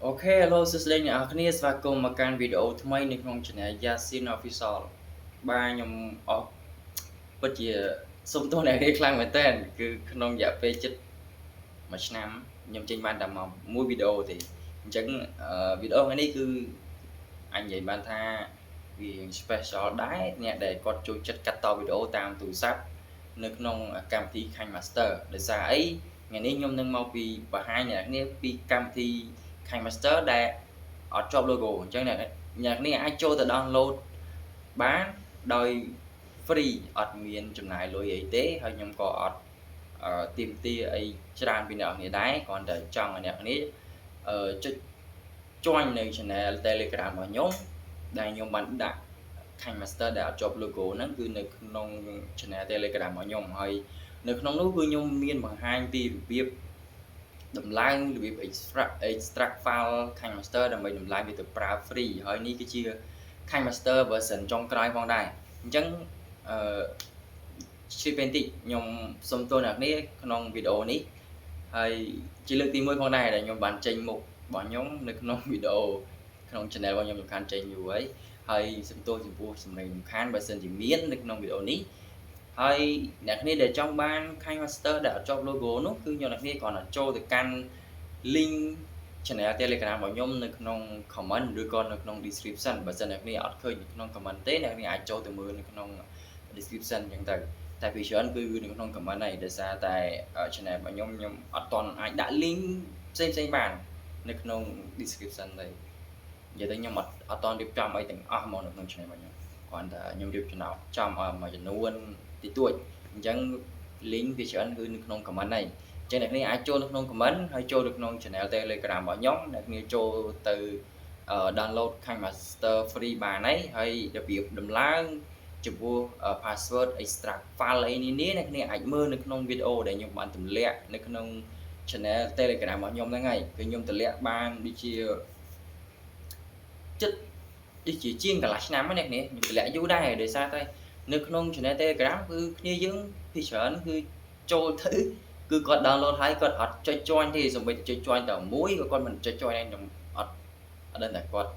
OK Hello សួស្តីអ្នកនរគ្នាស្វាគមន៍មកកាន់វីដេអូថ្មីនៅក្នុង Channel Yasin Official។ បាទខ្ញុំអស់ពិតជាសូមទោសអ្នកគ្នាខ្លាំងមែនទែនគឺក្នុងរយៈពេលជិតមួយឆ្នាំខ្ញុំចេញបានតែមកមួយវីដេអូទេ។អញ្ចឹងវីដេអូថ្ងៃនេះគឺអញនិយាយបានថាវា special ដែរអ្នកដែលគាត់ចូលចិត្តកាត់តវីដេអូតាមទូរស័ព្ទនៅក្នុងកម្មវិធី KineMaster ដោយសារអីថ្ងៃនេះខ្ញុំនឹងមកពីបង្ហាញអ្នកគ្នាពីកម្មវិធី KineMaster ដែលអត់ជាប់ logo។ អញ្ចឹងអ្នកអ្នកគ្នាអាចចូលទៅ download បានដោយ free អត់មានចំណាយលុយអីទេហើយខ្ញុំក៏អត់ទាមទារអីច្រើនពីអ្នកនរដែរគ្រាន់តែចង់ឲ្យអ្នកនេះចុច join នៅ channel Telegram របស់ខ្ញុំដែលខ្ញុំបានដាក់ KineMaster ដែលអត់ជាប់ logo ហ្នឹងគឺនៅក្នុង channel Telegram របស់ខ្ញុំ។ហើយនៅក្នុងនោះគឺខ្ញុំមានបង្ហាញពីរបៀបដំឡើងរបៀប extract file KineMaster ដើម្បីដំឡើងវាទៅប្រើ free ហើយនេះគឺជា KineMaster version ចុងក្រោយផងដែរអញ្ចឹងអឺជ្រាបពេលបន្តិចខ្ញុំសូមទោសអ្នកនេះក្នុងវីដេអូនេះហើយជាលើកទី1ផងដែរដែលខ្ញុំបានចេញមុខរបស់ខ្ញុំនៅក្នុងវីដេអូក្នុង channel របស់ខ្ញុំសំខាន់ចេញយូរហើយហើយសូមទោសចំពោះសម្លេងរំខានបើសិនជាមាននៅក្នុងវីដេអូនេះ។ហើយអ្នកគ្នាដែលចង់បាន KineMaster ដែលអត់ជាប់ logo នោះគឺខ្ញុំអ្នកគ្នាគ្រាន់តែចូលទៅកាន់ link channel Telegram របស់ខ្ញុំនៅក្នុង comment ឬក៏នៅក្នុង description។ បើសិនអ្នកគ្នាអត់ឃើញនៅក្នុង comment ទេអ្នកគ្នាអាចចូលទៅមើលនៅក្នុង description អញ្ចឹងទៅតែពីច្រើនគឺនៅក្នុង comment ហើយដោយសារតែ channel របស់ខ្ញុំខ្ញុំអត់ទាន់អាចដាក់ link ផ្សេងផ្សេងបាននៅក្នុង description ទេ។និយាយទៅខ្ញុំអត់ទាន់រៀបចំអីទាំងអស់មកនៅក្នុង channel របស់ខ្ញុំគ្រាន់តែខ្ញុំរៀបចំណោចំឲ្យមួយចំនួនតិចតួចអញ្ចឹង link វាច្រើនគឺនៅក្នុង comment ហើយអញ្ចឹងអ្នកគ្នាអាចចូលនៅក្នុង comment ហើយចូលទៅក្នុង channel Telegram របស់ខ្ញុំអ្នកគ្នាចូលទៅ download KineMaster free បានហើយហើយរបៀបដំឡើងចំពោះ password extract file អីនេះអ្នកគ្នាអាចមើលនៅក្នុងវីដេអូដែលខ្ញុំបានទម្លាក់នៅក្នុង channel Telegram របស់ខ្ញុំហ្នឹងហើយគឺខ្ញុំទម្លាក់បានដូចជាចិត្តដូចជាជាងកន្លះឆ្នាំហ្នឹងអ្នកគ្នាខ្ញុំទម្លាក់យូរដែរដោយសារតែនៅក្នុង channel Telegram គឺគ្នាយើងពីច្រើនគឺចូលទៅគឺគាត់ download ហើយគាត់អត់ចុច join ទេសូម្បីតែចុច join តែមួយក៏គាត់មិនចុច join ដែរខ្ញុំអត់ដឹងតែគាត់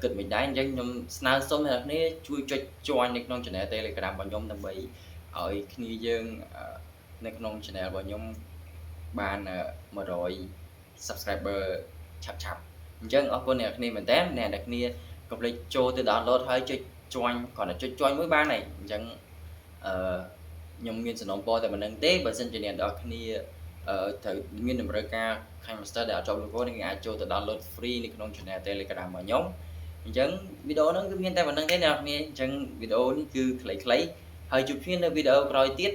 គិតមិនដែរអញ្ចឹងខ្ញុំស្នើសុំអ្នកគ្នាជួយចុច join នៅក្នុង channel Telegram របស់ខ្ញុំដើម្បីឲ្យគ្នាយើងនៅក្នុង channel របស់ខ្ញុំបាន100 subscriber ឆាប់ឆាប់អញ្ចឹងអរគុណអ្នកគ្នាមែនតើអ្នកអ្នកគ្នាកុំភ្លេចចូលទៅ download ហើយចុច join គ្រាន់តែចុច join មួយបានហើយអញ្ចឹងអឺខ្ញុំមានសំណូមពរតែប៉ុណ្្នឹងទេបើសិនជាអ្នកនរគ្នាអឺត្រូវមានតម្រូវការ KineMaster ដែលអត់ជាប់ logo នឹងអាចចូលទៅ download free នៅក្នុង channel Telegram របស់ខ្ញុំអញ្ចឹងវីដេអូហ្នឹងគឺមានតែប៉ុណ្្នឹងទេអ្នកនរគ្នាអញ្ចឹងវីដេអូនេះគឺខ្លីៗហើយជួបគ្នានៅវីដេអូក្រោយទៀត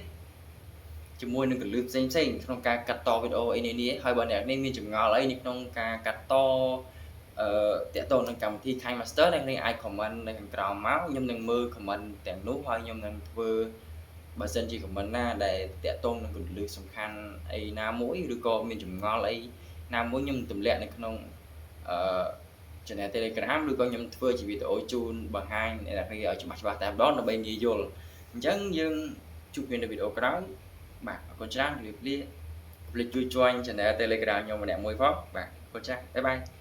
ជាមួយនឹងគន្លឹះផ្សេងផ្សេងក្នុងការកាត់តវីដេអូអីនេះហើយបើអ្នកនេះមានចម្ងល់អីនៅក្នុងការកាត់តអឺតាក់ទងនឹងកម្មវិធី KineMaster អ្នកនេះអាច comment នៅខាងក្រោមមកខ្ញុំនឹងមើល comment ទាំងនោះហើយខ្ញុំនឹងធ្វើបើសិនជា comment ណាដែលតាក់ទងនឹងគន្លឹះសំខាន់អីណាមួយឬក៏មានចម្ងល់អីណាមួយខ្ញុំទម្លាក់នៅក្នុងអឺ channel Telegram ឬក៏ខ្ញុំធ្វើជាវីដេអូជូនបង្ហាញអ្នកគ្នាឲ្យច្បាស់ច្បាស់តែម្ដងដើម្បីងាយយល់អញ្ចឹងយើងជួបគ្នានៅវីដេអូក្រោយបាទអរគុណច្រើនជម្រាបលាកុំភ្លេចជួយ join channel Telegram ខ្ញុំម្នាក់មួយផងបាទអរគុណច្រើន bye bye។